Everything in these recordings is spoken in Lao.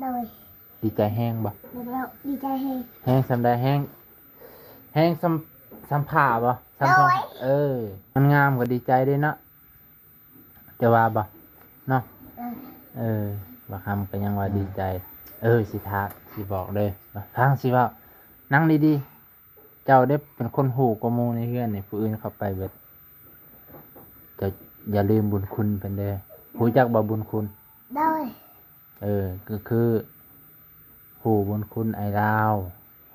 ໂດຍ ດີໃຈແຮງບໍ່? ໂດຍ ດີໃຈແຮງ. ແຮງສ່ຳໃດ? ແຮງ ແຮງສ່ຳ ສ່ຳຜ້າບໍ່? ສ່ຳ ໂດຍ ຜ້າ ເອີ ມັນງາມກໍດີໃຈເດ້ເນາະ. ຈະວ່າບໍ່ເນາະ? ເອີ ເອີ ບັກຄຳກໍຍັງວ່າດີໃຈ. ເອີ ຊິຖາມ ຊິບອກເດີ ຟັງ ຊິເວົ້າ ນັ່ງດີໆ. ເຈົ້າເດ້ເປັນຄົນຮູ້ກວ່າໝູ່ໃນເຮືອນນີ້ ຜູ້ອື່ນເຂົ້າໄປເບິດ. ເຈົ້າຢ່າລືມບຸນຄຸນເພິ່ນເດີ. ຮູ້ຈັກບໍ່ບຸນຄຸນ? ໂດຍ ເອີ ກໍຄືຮູ້ບຸນຄຸນອ້າຍລາວ,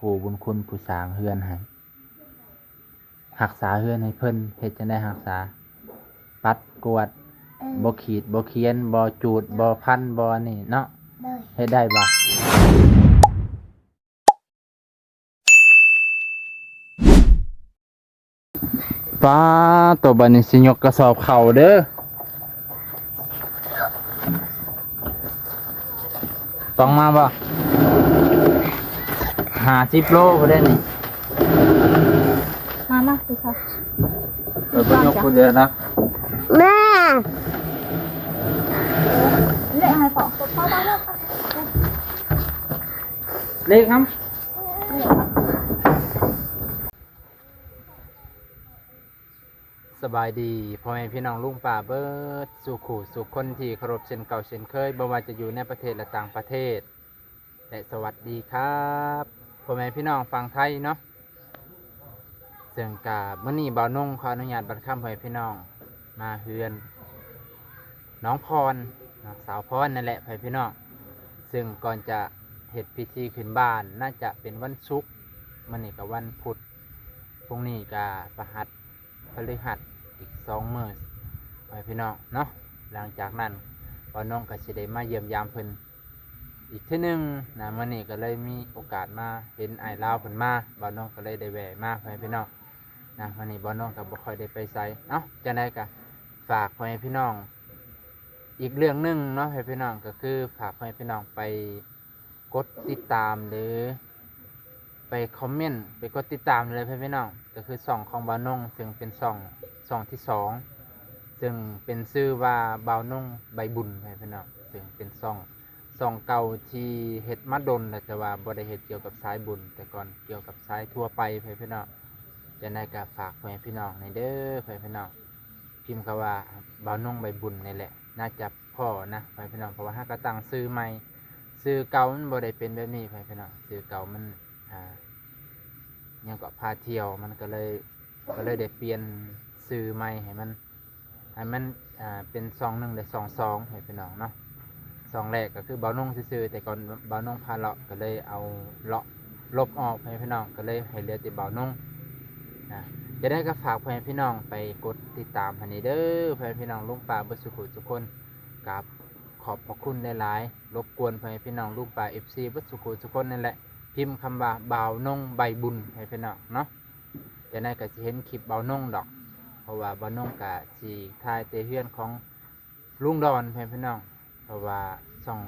ຮູ້ບຸນຄຸນຜູ້ສ້າງເຮືອນໃຫ້, ຮັກສາເຮືອນໃຫ້ເພິ່ນ. ເຮັດຈັ່ງໃດຮັກສາ? ປັດກວາດ, ເອີ ບໍ່ຂີດບໍ່ຂຽນ, ບໍ່ຈູດ, ບໍ່ພັນ, ບໍ່ອັນນີ້ເນາະ. ໂດຍ ເຮັດໄດ້ບໍ່? ປາໂຕ ບັດນີ້ຊິຍົກກະສອບເຂົ້າເດີ. ຕ້ອງມາບໍ່? ຫ້າສິບໂລພຸ້ນເດ້ນີ້. ມາ ມາ ໄປຊະ. ເອີ ໄປຍົກຜູ້ດຽວນະ. ແມ່ ເລກໃຫ້ພໍ່ ເລກນຳ. ສະບາຍດີພໍ່ແມ່ພີ່ນ້ອງລຸງປ້າເບິດສູ່ຄູ່ສູ່ຄົນທີ່ເຄົາລົບເຊັ່ນເກົ່າເຊັ່ນເຄີຍ, ບໍ່ວ່າຈະຢູ່ໃນປະເທດ ແລະ ຕ່າງປະເທດ ແລະ ສະຫວັດດີຄັບ ພໍ່ແມ່ພີ່ນ້ອງຝັ່ງໄທເນາະ. ເຊິ່ງກະມື້ນີ້ບ່າວນົງຂໍອະນຸຍາດບັດຄຳໃຫ້ພີ່ນ້ອງມາເຮືອນນ້ອງພອນເນາະ, ສາວພອນນັ້ນແຫຼະ ໃຫ້ພີ່ນ້ອງ. ເຊິ່ງກ່ອນຈະເຮັດພິທີຂຶ້ນບ້ານ ໜ້າຈະເປັນວັນສຸກ, ມື້ນີ້ກໍວັນພຸດ, ພະຫັດ ພະລືຫັດ ອີກສອງມື້ ໃຫ້ພີ່ນ້ອງເນາະ. ຫຼັງຈາກນັ້ນບ່າວນົງກໍຊິໄດ້ມາຢ້ຽມຢາມເພິ່ນອີກເທື່ອໜຶ່ງນະ. ມື້ນີ້ກໍເລີຍມີໂອກາດມາເຫັນອ້າຍລາວເພິ່ນມາ, ບ່າວນົງກໍເລີຍໄດ້ແວ່ມາໃຫ້ພີ່ນ້ອງນະ. ມື້ນີ້ບ່າວນົງກໍບໍ່ຄ່ອຍໄດ້ໄປໃສ. ເອົ້າ ຈັ່ງໃດກໍຝາກໃຫ້ພີ່ນ້ອງອີກເລື່ອງໜຶ່ງເນາະ ໃຫ້ພີ່ນ້ອງ, ກໍຄືຝາກໃຫ້ພີ່ນ້ອງໄປ ກົດຕິດຕາມ ຫຼື ໄປຄອມເມັນ ໄປກົດຕິດຕາມເລີຍ ພີ່ນ້ອງ. ກໍຄືຊ່ອງຂອງບ່າວນົງ ເຊິ່ງເປັນຊ່ອງ ຊ່ອງທີສອງ ເຊິ່ງເປັນຊື່ວ່າບ່າວນົງໃບບຸນ ພີ່ນ້ອງ. ເຊິ່ງເປັນຊ່ອງ ຊ່ອງເກົ່າທີ່ເຮັດມາດົນແລ້ວ ແຕ່ວ່າບໍ່ໄດ້ເຮັດກ່ຽວກັບສາຍບຸນ, ແຕ່ກ່ອນກ່ຽວກັບສາຍທົ່ວໄປ ພີ່ນ້ອງ. ຈັ່ງໃດກໍຝາກໃຫ້ພີ່ນ້ອງແດ່ເດີ ພີ່ນ້ອງ. ພິມຄຳວ່າບ່າວນົງໃບບຸນນີ້ແຫຼະ ໜ້າຈະ ພໍ້ນະ ພໍ່ແມ່ພີ່ນ້ອງ, ເພາະວ່າເຮົາກໍຕັ້ງຊື່ໃໝ່, ຊື່ເກົ່າມັນບໍ່ໄດ້ເປັນແບບນີ້ ພໍ່ແມ່ພີ່ນ້ອງ. ຊື່ເກົ່າມັນ ອ່າ ຫຍັງເກາະ ພາທ່ຽວ, ມັນກໍເລີຍ ກໍເລີຍໄດ້ປ່ຽນຊື່ໃໝ່ໃຫ້ມັນ ໃຫ້ມັນ ອ່າ ເປັນຊ່ອງໜຶ່ງ ແລະ ຊ່ອງສອງ ໃຫ້ພີ່ນ້ອງເນາະ. ຊ່ອງແລກກໍຄືບ່າວນົງຊື່ໆ ແຕ່ກ່ອນບ່າວນົງພາເລາະ, ກໍເລີຍເອົາເລາະ ລົບອອກ ພໍ່ແມ່ພີ່ນ້ອງ, ກໍເລີຍໃຫ້ເຫຼືອແຕ່ບ່າວນົງນະ. ຈະໄດ້ກໍຝາກພໍ່ແມ່ພີ່ນ້ອງໄປກົດຕິດຕາມໃຫ້ແດ່ເດີ ພໍ່ແມ່ພີ່ນ້ອງລຸງປ້າເບິດສູ່ຜູ້ສູ່ຄົນ. ກາບຂອບພະຄຸນຫຼາຍໆ, ລົບກວນພໍ່ແມ່ພີ່ນ້ອງລຸງປ້າ ເອັຟຊີ ເບິດສູ່ຜູ້ສູ່ຄົນນັ້ນແຫຼະ, ພິມຄຳວ່າບ່າວນົງໃບບຸນ ໃຫ້ພີ່ນ້ອງເນາະ. ຈະໄດ້ກໍຊິເຫັນຄລິບບ່າວນົງດອກ, ເພາະວ່າບ່າວນົງກໍຊິຖ່າຍແຕ່ເຮືອນຂອງ ລຸງດອນ ເພື່ອນພີ່ນ້ອງ, ເພາະວ່າຊ່ອງ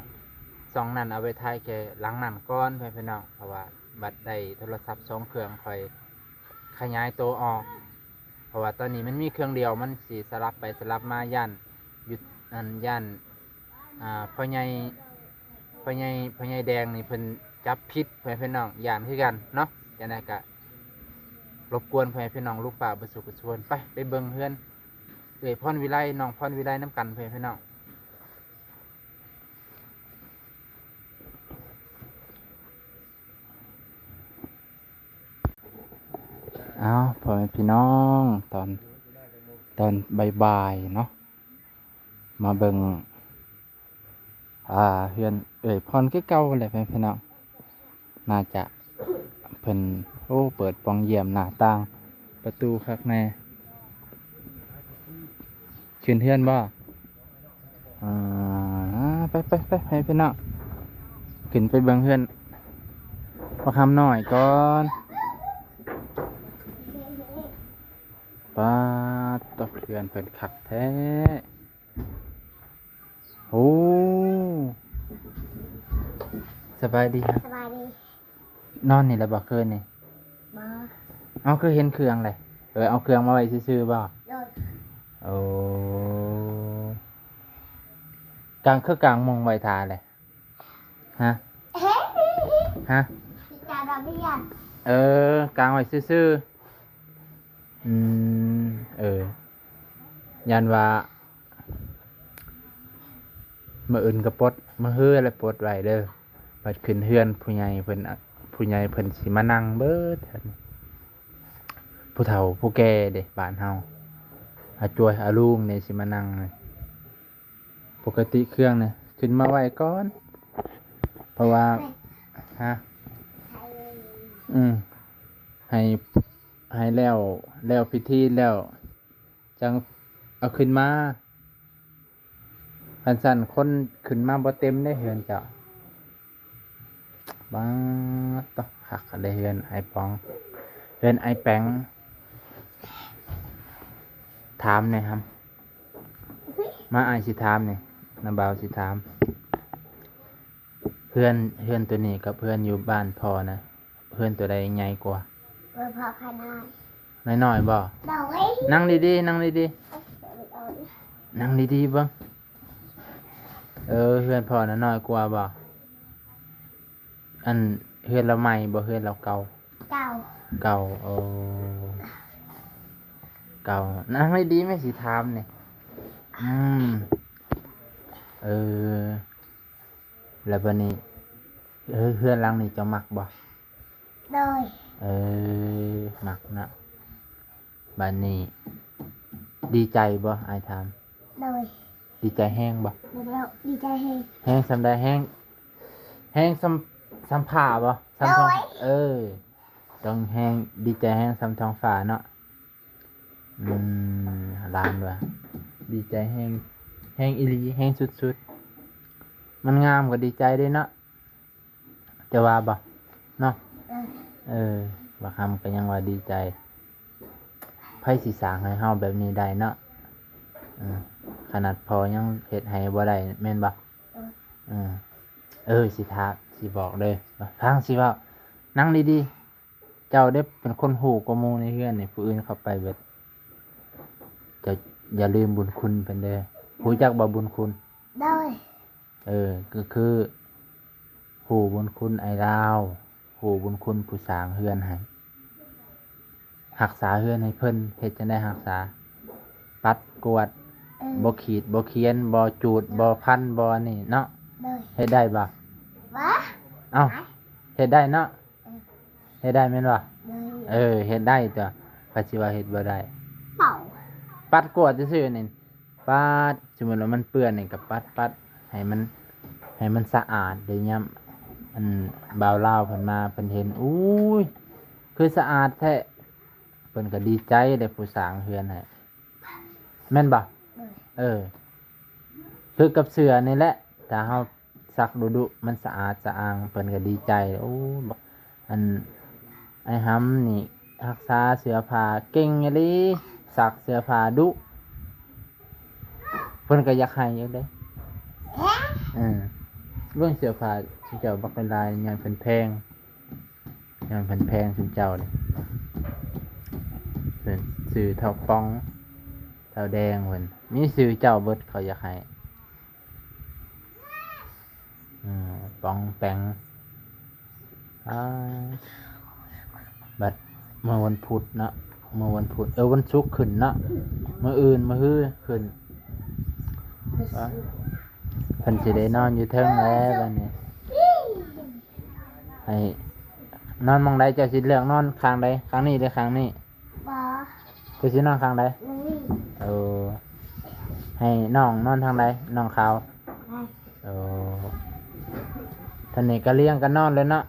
ຊ່ອງນັ້ນເອົາໄວ້ຖ່າຍແຄ່ຫຼັງນັ້ນກ່ອນ ເພື່ອນພີ່ນ້ອງ, ເພາະວ່າບັດໄດ້ໂທລະສັບສອງເຄື່ອງ ຂ້ອຍຂະຫຍາຍໂຕອອກ, ເພາະວ່າຕອນນີ້ມັນມີເຄື່ອງດຽວ ມັນຊິສະຫຼັບໄປສະຫຼັບມາ ຢ້ານຢູ່ ອັນ ຢ້ານ ອ່າ ພໍ່ໃຫຍ່ ພໍ່ໃຫຍ່ ພໍ່ໃຫຍ່ແດງນີ້ເພິ່ນຈັບຜິດ ເພື່ອນພີ່ນ້ອງ, ຢ້ານຄືກັນເນາະ. ຈັ່ງໃດກະລົບກວນເພື່ອນພີ່ນ້ອງ ລຸງປ້າເບິດສູ່ທຸກຄົນ, ໄປ ໄປເບິ່ງເຮືອນ ເອື້ອຍພອນວິໄລ ນ້ອງພອນວິໄລນຳກັນ ເພື່ອນພີ່ນ້ອງ. ອ້າວ ພໍ່ແມ່ພີ່ນ້ອງ, ຕອນ ຕອນບ່າຍໆເນາະ, ມາເບິ່ງ ອ່າ ເຮືອນເອື້ອຍພອນຄືເກົ່າແຫຼະ ເພື່ອນພີ່ນ້ອງ. ໜ້າຈະເພິ່ນ ໂອ້ ເປີດປ່ອງຢ້ຽມໜ້າຕ່າງປະຕູຄັກແນ່. ຂຶ້ນເຮືອນບໍ່? ອ່າ ໄປ ໄປ ໄປ ໃຫ້ພີ່ນ້ອງຂຶ້ນໄປເບິ່ງເຮືອນບັກຄຳນ້ອຍກ່ອນ. ປາດ ເຮືອນເພິ່ນຄັກແທ້. ໂອ້ ສະບາຍດີ. ສະບາຍດີ. ນອນນີ້ແຫຼະບໍ່ຄືນນີ້? ບໍ່. ເອົາ ຄືເຫັນເຄື່ອງເລີຍ? ເອີ ເອົາເຄື່ອງມາໄວ້ຊື່ໆບໍ່? ໂດຍ. ໂອ້ ກາງ ຄືກາງມຸ້ງໄວ້ຖ້າເລີຍ? ຮະ ຮະ ເອີ ກາງໄວ້ຊື່ໆ. ອືມ ເອີ ຢ້ານວ່າ ມື້ອື່ນກໍປົດ ມື້ຮືແຫຼະປົດໄວ້ເດີ. ບັດຂຶ້ນເຮືອນຜູ້ໃຫຍ່ເພິ່ນ ຜູ້ໃຫຍ່ເພິ່ນຊິມານັ່ງເບິດ ຜູ້ເຖົ້າຜູ້ແກ່ເດ້ບ້ານເຮົາ ອາຈວຍອາລຸງນີ້ຊິມານັ່ງ. ປົກກະຕິເຄື່ອງນີ້ຂຶ້ນມາໄວ້ກ່ອນ ເພາະວ່າ ຮະ ອືມ ໃຫ້ ໃຫ້ແລ້ວ ແລ້ວພິທີແລ້ວ ຈັ່ງເອົາຂຶ້ນມາ. ຄັນຊັ້ນຄົນຂຶ້ນມາບໍ່ເຕັມເດ້ເຮືອນເຈົ້າ. ບາດໂຕ ຄັກເດ້ເຮືອນອ້າຍປອງ ເຮືອນອ້າຍແປງ. ຖາມແດ່ຮຳ ມາ ອ້າຍຊິຖາມນີ້ ນ້າບ່າວຊິຖາມ. ເຮືອນ ເຮືອນໂຕນີ້ກັບເຮືອນຢູ່ບ້ານພໍ່ນະ ເຮືອນໂຕໃດໃຫຍ່ກວ່າ? ເຮືອນພໍ່ຂ້ານ້ອຍ ນ້ອຍໆບໍ່? ໂດຍ. ນັ່ງດີໆ ນັ່ງດີໆ ນັ່ງດີໆເບິ່ງ. ເອີ ເຮືອນພໍ່ນະນ້ອຍກວ່າບໍ່? ອັນ ເຮືອນລາວໃໝ່ບໍ່ ເຮືອນລາວເກົ່າ? ເກົ່າ. ເກົ່າ. ໂອ້ ເກົ່າ. ນັ່ງດີໆ ແມ່ຊິຖາມນີ້. ອືມ ເອີ ແລ້ວບາດນີ້ ເຮືອນຫຼັງນີ້ເຈົ້າມັກບໍ່? ໂດຍ. ເອີ ມັກເນາະ. ບາດນີ້ ດີໃຈບໍ່ ອ້າຍຖາມ? ໂດຍ. ດີໃຈແຮງບໍ່? ໂດຍ ດີໃຈແຮງ. ແຮງສ່ຳໃດ? ແຮງ ແຮງສ່ຳ ສ່ຳຟ້າບໍ່? ສ່ຳທ້ອງ ໂດຍ. ເອີ ຕ້ອງແຮງ ດີໃຈແຮງສ່ຳທ້ອງຟ້າເນາະ. ອືມ ຫຼານວ່າ ດີໃຈແຮງ ແຮງອີ່ຫຼີ ແຮງສຸດໆ. ມັນງາມກໍດີໃຈເດ້ເນາະ ເຈົ້າວ່າບໍ່ເນາະ? ເອີ ເອີ ບັກຮຳກໍຍັງວ່າດີໃຈ. ໃຜຊິສ້າງໃຫ້ເຮົາແບບນີ້ໄດ້ເນາະ? ເອີ ຂະໜາດພໍ່ຍັງເຮັດໃຫ້ບໍ່ໄດ້ແມ່ນບໍ່? ເອີ ເອີ ຊິຖາມ ຊິບອກເດີ ຟັງ ຊິເວົ້າ ນັ່ງດີໆ. ເຈົ້າເດ້ເປັນຄົນຮູ້ກວ່າໝູ່ໃນເຮືອນນີ້ ຜູ້ອື່ນເຂົ້າໄປເບິດ. ເຈົ້າຢ່າລືມບຸນຄຸນເພິ່ນເດີ. ຮູ້ຈັກບໍ່ບຸນຄຸນ? ໂດຍ. ເອີ ກໍຄືຮູ້ບຸນຄຸນອ້າຍລາວ ຮູ້ບຸນຄຸນຜູ້ສ້າງເຮືອນໃຫ້ ຮັກສາເຮືອນໃຫ້ເພິ່ນ. ເຮັດຈັ່ງໃດຮັກສາ? ປັດກວາດ ເອີ ບໍ່ຂີດບໍ່ຂຽນ ບໍ່ຈູດ ບໍ່ພັນ ບໍ່ອັນນີ້ເນາະ. ໂດຍ. ເຮັດໄດ້ບໍ່? ບໍ່. ເອົ້າ ເຮັດໄດ້ເນາະ. ເຮັດໄດ້ແມ່ນບໍ່? ເອີ ເຮັດໄດ້ຕົວະ. ໃຜຊິວ່າເຮັດບໍ່ໄດ້? ເປົ່າ ປັດກວາດຊື່ໆນີ້ ປັດ ສົມມຸດວ່າມັນເປື້ອນນີ້ກໍປັດໆ ໃຫ້ມັນ ໃຫ້ມັນສະອາດເດ້. ຍາມອັນບ່າວລາວເພິ່ນມາ ເພິ່ນເຫັນ ອຸ້ຍ ຄືສະອາດແທ້ ເພິ່ນກໍດີໃຈເດ້ ຜູ້ສ້າງເຮືອນໃຫ້ ແມ່ນບໍ່? ເອີ ຄືກັບເສື້ອນີ້ແຫຼະ ຖ້າເຮົາ ຊັກດຸໆ ມັນສະອາດສະອ້າງ ເພິ່ນກໍດີໃຈ. ໂອ້ ບັກ ອັນ ອ້າຍຫຳນີ້ຮັກສາເສື້ອຜ້າເກັ່ງອີ່ຫຼີ ຊັກເສື້ອຜ້າດຸ ເພິ່ນກໍຢາກໃຫ້ຢູ່ເດ້. ເອີ ເບິ່ງເສື້ອຜ້າເຈົ້າບັກຫຼາຍໆ ຍ້ອນເພິ່ນແພງ ຍ້ອນເພິ່ນແພງຊຸມເຈົ້ານີ້. ເພິ່ນຊື່ທ້າວປ່ອງ ທ້າວແດງ ເພິ່ນມີຊື່ເຈົ້າເບິດ ເຂົາຢາກໃຫ້. ອືມ ປ໋ອງແປ໋ງ ອາ ບັດມື້ວັນພຸດເນາະ ມື້ວັນພຸດ ເອີ ວັນສຸກຂຶ້ນເນາະ ມື້ອື່ນ ມື້ຮືຂຶ້ນ ອາ ເພິ່ນຊິໄດ້ນອນຢູ່ເທິງແລ້ວບັດນີ້. ໃຫ້ນອນໝ່ອງໃດ? ເຈົ້າຊິເລືອກນອນຂ້າງໃດ? ຂ້າງນີ້ ຫຼື ຂ້າງນີ້? ບໍ່ ເຈົ້າຊິນອນຂ້າງໃດ? ນີ້ ໂອ້ ໃຫ້ນ້ອງນອນທາງໃດ? ນ້ອງຂາວ ໂອ້ ທ່ານນີ້ກໍລຽງກັນນອນເລີຍເນາະ.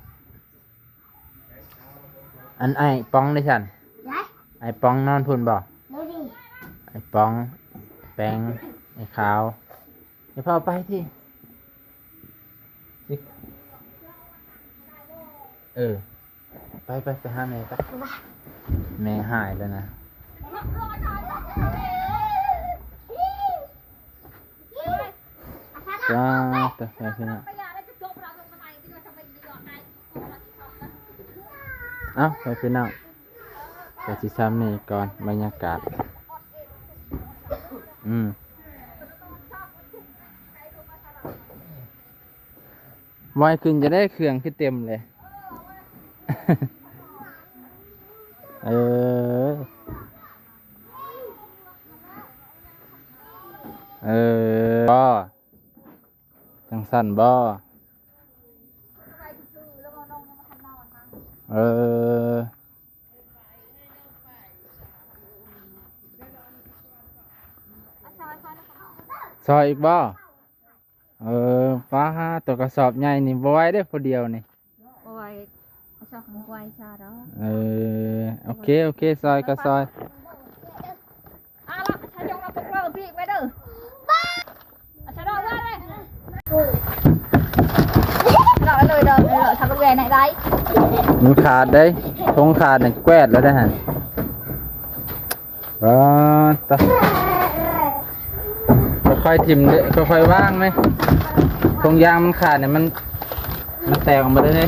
ອັນອ້າຍປ໋ອງເດຊັ້ນ? ໄດ້ ອ້າຍປ໋ອງນອນພຸ້ນບໍ່? ໂດຍ. ອ້າຍປ໋ອງ ແປ໋ງ ອ້າຍຂາວ ຢ່າພາໄປຕິ. ເອີ ໄປ ໄປ ໄປຫາແມ່ໄປ. ແມ່ຫາຍແລ້ວນະ. ຈ້າ ໄປ ໄປ ພີ່ນ້ອງ. ເອົ້າ ໄປ ພີ່ນ້ອງ ກໍຊິຊ່ຳນີ້ກ່ອນ ບັນຍາກາດ ອືມ. ບອຍຂຶ້ນຈະໄດ້ເຄື່ອງຄືເຕັມເລີຍ. ເອີ ເອີ ບໍ່ ຈັ່ງຊັ້ນບໍ່? ເອີ ຊອຍອີກບໍ່? ເອີ ປ້າ ໂຕກະສອບໃຫຍ່ນີ້ບໍ່ໄຫວເດ້ຜູ້ດຽວນີ້. ບໍ່ໄຫວ ຊອກບໍ່ໄຫວຊາດອກ. ເອີ ໂອເຄ ໂອເຄ ຊອຍກະຊອຍ. ອາລະ ຊາຢອງເອົາປະເປີປີກໄວ້ເດີ. ອາຊາດອກເລີຍ ດອກເລີຍ ດອກເລີຍ ຊາບັກແວນໃຫ້ໄດ້. ມັນຂາດເດ້ ທົງຂາດນີ້ແກວດແລ້ວເດ້ຫັ້ນ. ປາດຕະ ຄ່ອຍໆຖິ້ມເດ້ ຄ່ອຍໆວາງເດ້. ຖົງຢາງມັນຂາດນີ້ ມັນ ມັນແຕກອອກມາເດ້ ນ້ຳ.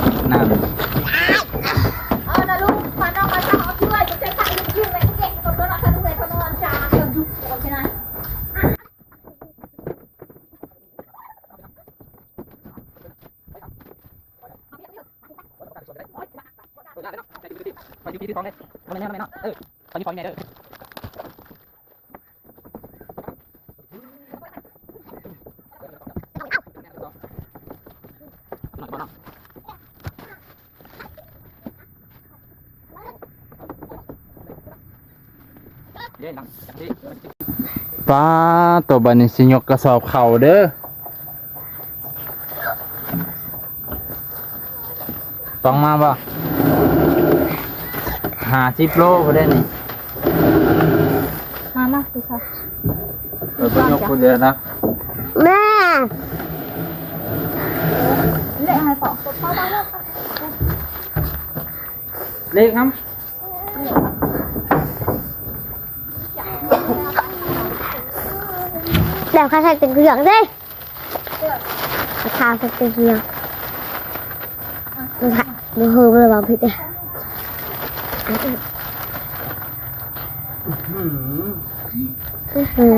ເອົານະລູກ ພານ້ອງມາຊະ ເອົາຊ່ວຍ ຈະໃຊ້ໄຟຢູ່ໄວ້ເກັບຕົວລະ ຄັນເມື່ອຍ ເຂົານອນຊາ ເອີ ໂອເຄນະ. ປ້າ ໂຕ ບາດນີ້ຊິຍົກກະສອບເຂົ້າເດີ. ຕ້ອງມາບໍ່? ຫ້າສິບໂລພຸ້ນເດ້ນີ້. ມາ ມາ ໄປຊະ ເອີ ໄປຍົກພຸ້ນເດີນະ. ແມ່ ເລກໃຫ້ພໍ່ ເລກນຳ. ແລ້ວຂ້າໃສ່ເຕັມເຄື່ອງເດ້. ຂ້າໃສ່ເຕັມເຄື່ອງ. ບໍ່ເຮີ້ ບໍ່ລະວັງຜິດເດ້. ອືຫື.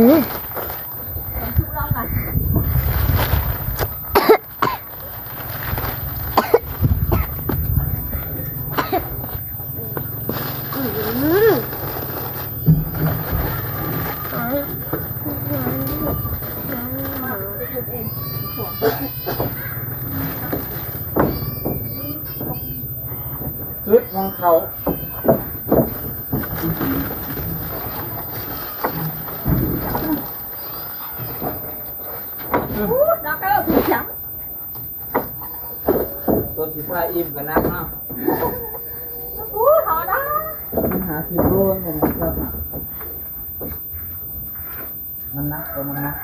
ສຸດຂອງເຂົາ. ໂຕຊິພາອີ່ມກະໜັກເນາະ. ມັນໜັກ ມັນໜັກ.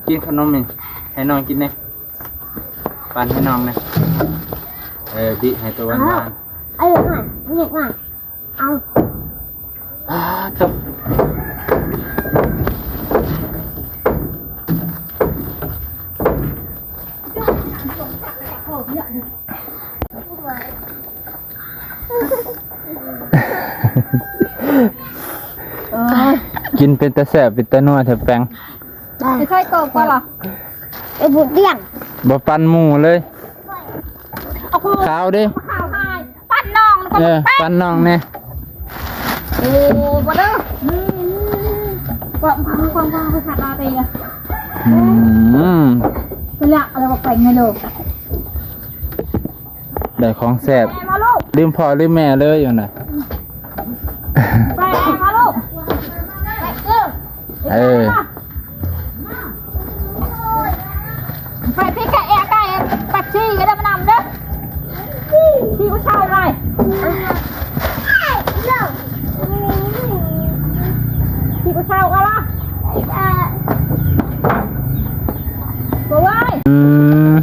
ກິນຂະໜົມນີ້ ໃຫ້ນ້ອງກິນແດ່. ປັ້ນໃຫ້ນ້ອງແດ່. ເອີ ບິໃຫ້ໂຕຫວານໆ. ເອົາ ເອົາມາ ເອົາມາ. ເອົາ ອ່າ ຕົກ. ກິນເປັນຕາແຊບ ເປັນຕານົວແທ້ແປ້ງ. ໄປໃສ່ໂຕກ່ອນລະ. ເອີ ບໍ່ປ່ຽງ ບໍ່ປັນໝູ່ເລີຍ. ເອົາ ຂາວເດ້ ຂາວຫາຍ. ປັນນ້ອງ ເອີ ປັນນ້ອງແດ່. ໂອ້ ບໍ່ເດີ ກວາງກວາງກວາງກວາງ ໄປສັດລາເຕຍ. ອືມ ເປັນລະ ອະໄລບໍ່ແປງໃນໂລກ. ໄດ້ຂອງແຊບ ແມ່ມາລູກ ລືມພໍ່ລືມແມ່ເລີຍຢູ່ນະ. ໄປມາລູກ ເອີ ໄປທີ່ກະແອກະ ແປັບຊີກະໄດ້ມານຳເດີ. ທີ່ຜູ້ຊາຍໄປ ທີ່ຜູ້ຊາຍກະລະ ບໍ່ໄຫວ. ອືມ.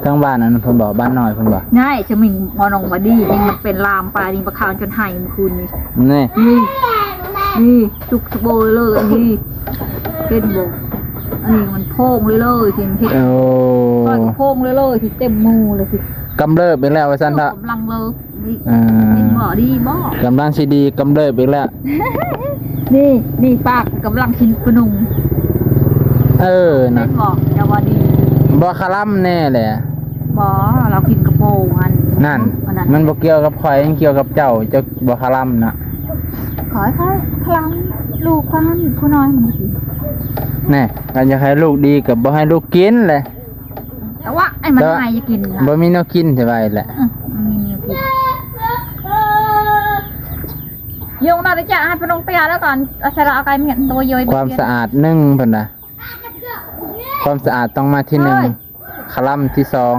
ທາງບ້ານອັນນັ້ນເພິ່ນບໍ່ ບ້ານນ້ອຍເພິ່ນບໍ່? ນາຍ ຈະມີໝໍນ້ອງມາດີ ຍັງມັນເປັນລາມປານນີ້ ປາຂາວຈົນໄຫ້ມື້ຄືນນີ້. ນີ້ ນີ້ ນີ້ ສຸກສະໂບຍເລີຍນີ້ ເຫັນບໍ່? ອັນນີ້ມັນໂພງເລີຍໆ ຊິເຮັດ ໂອ້ ໂພງເລີຍໆ ຊິເຕັມມືເລີຍຊິ ກຳເລີບອີກແລ້ວວ່າຊັ້ນເຖາະ. ກຳລັງເລີບ. ອ່າ ເຫັນບໍ່ ດີບໍ່? ກຳລັງຊິດີກຳເລີບອີກແລ້ວ. ນີ້ ນີ້ປາກກຳລັງຊິປະນຸງ. ເອີ ເຫັນບໍ່ ເຈົ້າວ່າດີ ບໍ່ຄະລຳແນ່ແຫຼະ. ບໍ່ ລາວກິນກະໂປງຫັ້ນ. ນັ້ນ ອັນນັ້ນ ມັນບໍ່ກ່ຽວກັບຂ້ອຍ ມັນກ່ຽວກັບເຈົ້າ ເຈົ້າບໍ່ຄະລຳນະ. ຂ້ອຍ ຂ້ອຍຄະລຳ ລູກຂ້ອຍຫັ້ນຜູ້ນ້ອຍມັນກິນ. ແນ່ ຄັນຢາກໃຫ້ລູກດີກໍບໍ່ໃຫ້ລູກກິນແຫຼະ. ແຕ່ວ່າໄອ້ມັນ ແຕ່ວ່າ ໃຫ້ກິນນະ ບໍ່ມີແນວກິນ ສະບາຍແຫຼະ. ອື ບໍ່ມີແນວກິນ. ຍົງນາໄດ້ຈະໃຫ້ປະນົງເຕຍແລ້ວກ່ອນ ເອົາໃສ່ລະເອົາໄກ່ມາເຮັດໂຕໂຍຍ. ຄວາມສະອາດໜຶ່ງ ເພິ່ນວ່າ ຄວາມສະອາດຕ້ອງມາທີໜຶ່ງ ເຮີ້ຍ ຄະລຳທີສອງ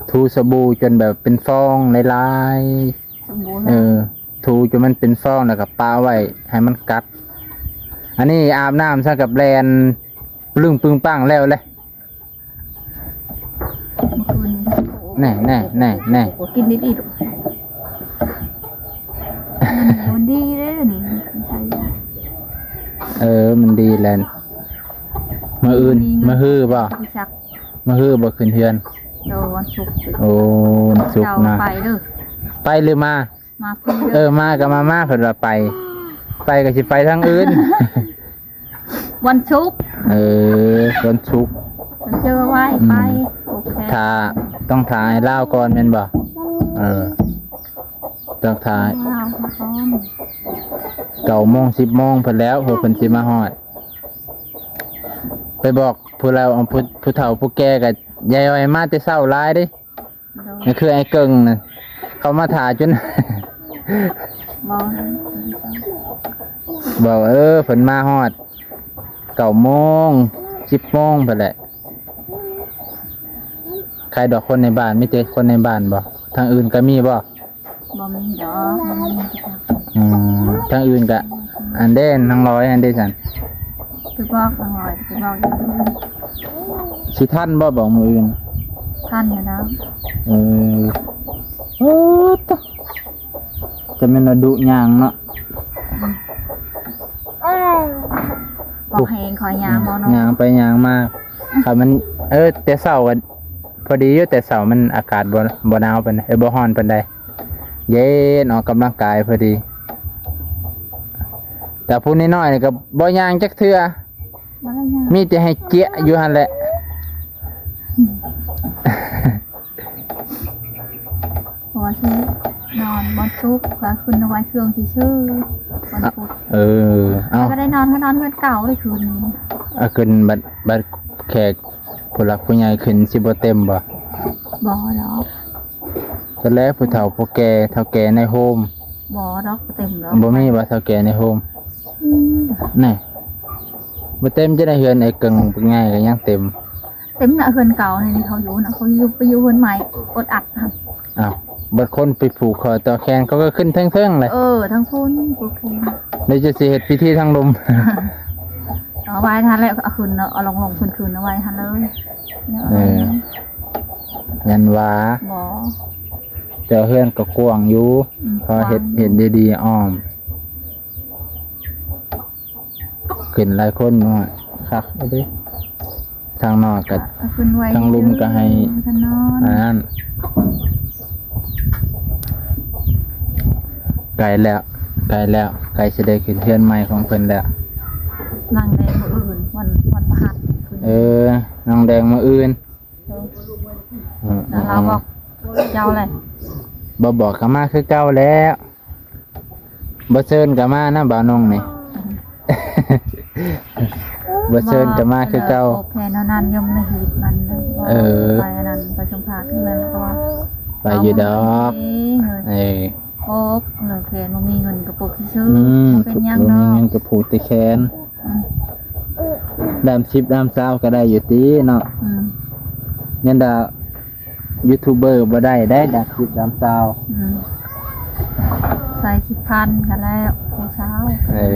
ຖູສະບູຈົນແບບເປັນຟອງຫຼາຍໆ. ສະບູ ເອີ ຖູຈົນມັນເປັນຟອງ ແລ້ວກໍປະໄວ້ໃຫ້ມັນກັດ. ອັນນີ້ອາບນ້ຳຊະກັບແລ່ນປຶ້ງປຶ້ງປັ້ງແລ້ວແຫຼະ. ເມື່ອຄືນ ແນ່ໆໆໆ ໂອ້ ກິນດີໆ ມັນດີເດ້ນີ້ ເອີ ມັນດີແລ້ວ. ມື້ອື່ນ ມື້ຮືບໍ່? ມື້ຮືບໍ່ຂຶ້ນເຮືອນ? ໂດ ວັນສຸກ. ໂອ້ ວັນສຸກນະ ເຈົ້າໄປເດີ ໄປຫຼືມາ? ມາພຸ້ນເດີ. ເອີ ມາກໍມາ ມາ ເພິ່ນວ່າໄປ ໄປກໍຊິໄປທາງອື່ນ. ວັນສຸກ. ເອີ ວັນສຸກ ເຈີໄວ້ ອືມ ໄປ. ໂອເຄ ຖ້າ ຕ້ອງຖ້າໃຫ້ລາວກ່ອນແມ່ນບໍ່? ເອີ ຕ້ອງຖ້າ ລາວກ່ອນ ເກົ້າໂມງ ສິບໂມງເພິ່ນແລ້ວ ເພື່ອເພິ່ນຊິມາຮອດ. ໄປບອກຜູ້ລາວ ຜູ້ ຜູ້ເຖົ້າຜູ້ແກ່ກໍຢ່າໃຫ້ມາແຕ່ເຊົ້າຫຼາຍເດ້. ໂດຍ ນີ້ຄືໄອ້ເກິ່ງນະ ເຂົາມາຖ້າຈົນ ບໍ່ ບອກ ເອີ ເພິ່ນມາຮອດເກົ້າໂມງ ສິບໂມງພຸ້ນແຫຼະ. ໃຄດອກຄົນໃນບ້ານ ມີແຕ່ຄົນໃນບ້ານບໍ່? ທາງອື່ນກໍມີບໍ່? ບໍ່ມີດອກ ບໍ່ມີ. ອືມ ທາງອື່ນກະ ອັນເດ້ ນາງລອຍ ອັນເດ້ຊັ້ນ ໄປບອກນາງລອຍ ໄປບອກຢູ່. ຊິທັນບໍ່ບອກມື້ອື່ນ? ທັນຢູ່ແລ້ວ. ເອີ ໂອ້ ຕະ ຈະແມ່ນວ່າດຸຍ່າງເນາະ. ອືມ ບໍ່ແຮງ ຂ້ອຍຍ່າງບໍ່ເນາະ ຍ່າງໄປຍ່າງມາ. ຄັນມັນ ເອີ ແຕ່ເຊົ້າກໍພໍດີຢູ່ ແຕ່ເຊົ້າມັນອາກາດບໍ່ ບໍ່ໜາວປານໃດ ເອີ ບໍ່ຮ້ອນປານໃດ ເຢັນ ອອກກຳລັງກາຍພໍດີ. ແຕ່ຜູ້ນ້ອຍໆນີ້ກໍບໍ່ຍ່າງຈັກເທື່ອ ບໍ່ໄດ້ຍ່າງ ມີແຕ່ໃຫ້ເຈຍະຢູ່ຫັ້ນແຫຼະ. ອືມ ເພາະວ່າຊິນອນວັນສຸກ ກໍຂຶ້ນໄວ້ເຄື່ອງຊື່ໆ ວັນພຸດ. ເອີ ເອົ້າ ກໍໄດ້ນອນ ກໍນອນເຮືອນເກົ່າເລີຍຄືນນີ້. ເອົາ ຂຶ້ນບັດ ບັດແຂກຜູ້ຫຼັກຜູ້ໃຫຍ່ຂຶ້ນ ຊິບໍ່ເຕັມບໍ່? ບໍ່ດອກ. ກໍແລ້ວຜູ້ເຖົ້າຜູ້ແກ່ ເຖົ້າແກ່ໃນໂຮມ. ບໍ່ດອກ ບໍ່ເຕັມດອກ. ບໍ່ມີບໍ່ເຖົ້າແກ່ໃນໂຮມ? ອືມ ແນ່ ບໍ່ເຕັມຈະໄດ້ ເຮືອນໄອ້ເກິ່ງບັກໃຫຍ່ກໍຍັງເຕັມ. ເຕັມນະ ເຮືອນເກົ່ານີ້ ເຂົາຢູ່ນະ ເຂົາຢູ່ ໄປຢູ່ເຮືອນໃໝ່ ອົດອັດຫັ້ນ. ອ້າວ ບັດຄົນໄປຜູກຄໍຕໍ່ແຂນ ເຂົາກໍຂຶ້ນເທິງໆແຫຼະ. ເອີ ທາງພຸ້ນ ໂອເຄ ແລ້ວຈະຊິເຮັດພິທີທາງລຸ່ມ. ເອົາໄວ້ຫັ້ນແຫຼະ ເອົາຂຶ້ນເນາະ ເອົາລົງໆ ຂຶ້ນໆ ເອົາໄວ້ຫັ້ນເລີຍ. ເອີ ຍັນວ່າ ບໍ່ ແຕ່ເຮືອນກໍກວ້າງຢູ່. ອືມ ພໍເຮັດ ກວ້າງ ເຮັດດີໆ ອ້ອມ. ຂຶ້ນຫຼາຍຄົນເນາະ ຄັກເດ້. ທາງນອກກໍ ທາງລຸ່ມກໍໃຫ້ ອັນນັ້ນ ໃກ້ແລ້ວ ໃກ້ແລ້ວ ໃກ້ຊິໄດ້ຂຶ້ນເຮືອນໃໝ່ຂອງເພິ່ນແລ້ວ. ນາງແດງມື້ອື່ນ ວັນ ວັນພະຫັດ. ເອີ ນາງແດງມື້ອື່ນ. ເອີ ເອີ ແລ້ວລາວບອກເຈົ້າແຫຼະ. ບໍ່ບອກກໍມາຄືເກົ່າແລ້ວ. ບໍ່ເຊີນກໍມານະ ບ່າວນົງນີ້. ບໍ່ເຊີນກໍມາຄືເກົ່າ. ແຜນເທົ່ານັ້ນ ຍົມລະຮີດມັນ. ເອີ ໄປອັນນັ້ນ ໄປສຳພາດເພື່ອນ ເພາະວ່າ ໄປຢູ່ດອກ. ເອີ ໂອ້ ເລີກແຜນ ບໍ່ມີເງິນກໍປົກຊື່. ອືມ ເປັນຫຍັງດອກ ບໍ່ມີເງິນກໍຜູກແຕ່ແຂນ. ອືມ ດາມສິບດາມຊາວກໍໄດ້ຢູ່ຕິເນາະ. ອືມ ຍັນດາຢູທູບເບີບໍ່ໄດ້ໄດ໋ ດາມສິບດາມຊາວ. ອືມ ໃສ່ສິບພັນກໍແລ້ວ ຜູ້ຊາວ. ເອີ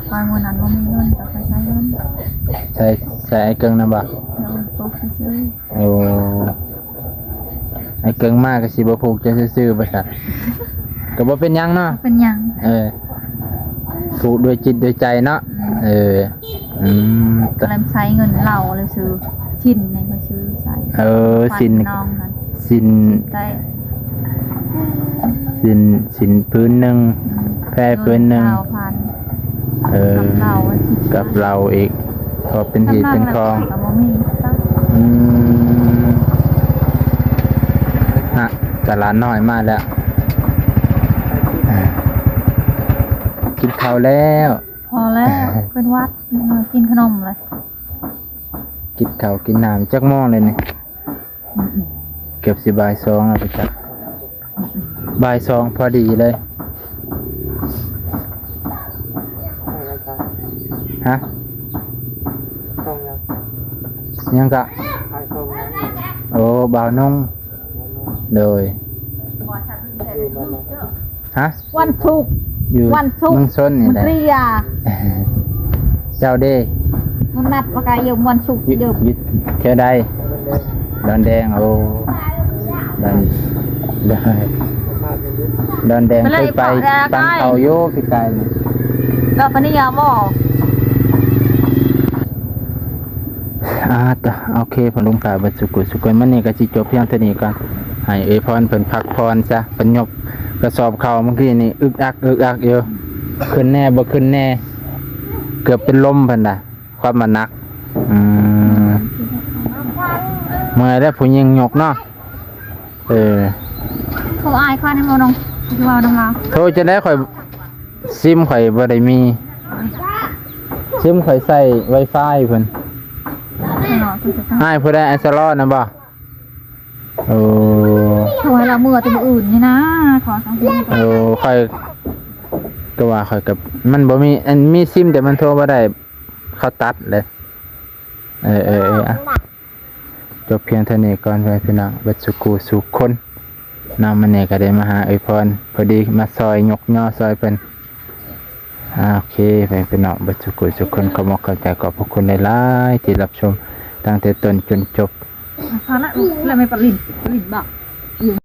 ຂ້ອຍມື້ນັ້ນບໍ່ມີເງິນ ກໍຂ້ອຍໃຊ້ເງິນ. ໃຊ້ ໃຊ້ໄອ້ເກິ່ງນຳບໍ່? ໂດຍ ປົກຊື່ໆ. ໂອ້ ໄອ້ເກິ່ງມາກໍຊິບໍ່ຜູກເຈົ້າຊື່ໆ ວ່າຊັ້ນ. ກໍບໍ່ເປັນຫຍັງເນາະ ບໍ່ເປັນຫຍັງ. ເອີ ຜູກດ້ວຍຈິດດ້ວຍໃຈເນາະ. ອືມ ເອີ ອືມ ກໍເລີຍໃຊ້ເງິນເຫຼົ່າເລີຍຊື້ຊິນໃຫ້ຂ້ອຍຊື້ໃສ່. ເອີ ຊິນນ້ອງຫັ້ນ ສິ້ນ ໄດ້ ສິ້ນ ສິ້ນຜືນໜຶ່ງ ແພຜືນໜຶ່ງ ຊາວພັນ ເອີ ກັບເຫຼົ້າ ກັບເຫຼົ້າອີກ ພໍເປັນຮີດເປັນຄອງ ກຳລັງແລ້ວກໍບໍ່ມີ ອືມ ຮະ ຕະຫຼາດນ້ອຍມາແລ້ວ ກິນເຂົ້າແລ້ວ ພໍແລ້ວ ເປັນຫວັດ ກິນຂະໜົມເລີຍ ກິນເຂົ້າກິນນ້ຳ ຈັກໂມງແລ້ວນີ້? ອືມ ເກືອບຊິບ່າຍສອງແລ້ວປະຈັກ ອືມ ບ່າຍສອງພໍດີເລີຍ ຮະ ຍັງກະ ໂອ້ ບ່າວນົງ ໂດຍ ຮະ ວັນສຸກ ຢູ່ວັນສຸກ ເມືອງຊົນນີ້ແຫຼະ ເຈົ້າເດ້ ມັນນັດວ່າກະຢູ່ວັນສຸກ ຢູ່ ຢູ່ແຖວໃດ? ດອນແດງ ໂອ້ ດອນ ດອນ ດອນແດງ ເຄີຍໄປ ໄປເຂົ້າຢູ່ປີກາຍນີ້ ດອກກະນິຍາບໍ່? ອ່າ ໂອເຄ ພໍ່ລຸງປ້າເບິດສຸກຸສຸຄົນ ມື້ນີ້ກໍຊິຈົບພຽງເທົ່ານີ້ກ່ອນ ໃຫ້ເອື້ອຍພອນເພິ່ນພັກຜ່ອນຊະ ເພິ່ນຍົກກະສອບເຂົ້າມື້ກີ້ນີ້ ອຶກອັກ ອຶກອັກຢູ່ ຂຶ້ນແນ່ບໍ່ຂຶ້ນແນ່ ເກືອບເປັນລົມເພິ່ນນະ ຄວາມວ່າໜັກ ອືມ ເມື່ອຍແລ້ວຜູ້ຍິງຍົກເນາະ ເອີ ໂທອ້າຍຂ້ອຍນຳບໍ່ນ້ອງ ຊິເວົ້ານຳລາວ ໂທຈັ່ງໃດ ຂ້ອຍ ຊິມຂ້ອຍບໍ່ໄດ້ມີ ຊິມຂ້ອຍໃຊ້ໄວຟາຍເພິ່ນ ອ້າຍຜູ້ໃດ ອ້າຍສະຫຼໍນະບໍ່? ໂອ້ ໂທໃຫ້ລາວເມືອແຕ່ມື້ອື່ນນີ້ນາ ຂໍສອງເທື່ອ ໂອ້ ຂ້ອຍກໍວ່າຂ້ອຍກໍ ມັນບໍ່ມີ ອັນ ມີຊິມແຕ່ມັນໂທບໍ່ໄດ້ ເຂົາຕັດເລີຍ ເອີ ເອີ ເອີ ອ່ະ ຈົບພຽງເທົ່ານີ້ກ່ອນ ພໍ່ແມ່ພີ່ນ້ອງເບິດສູ່ຜູ້ສູ່ຄົນເນາະ ມື້ນີ້ກໍໄດ້ມາຫາເອື້ອຍພອນ ພໍດີມາຊ່ອຍຍົກຍໍຊ່ອຍເພິ່ນ ອ່າ ໂອເຄ ພໍ່ແມ່ພີ່ນ້ອງເບິດສູ່ຜູ້ສູ່ຄົນ ຂອບອົກຂອບໃຈ ຂອບພະຄຸນຫຼາຍໆ ທີ່ຮັບຊົມຕັ້ງແຕ່ຕົ້ນຈົນຈົບ ພໍລະ ແລ້ວແມ່ປະລິນ ປະລິນບອກ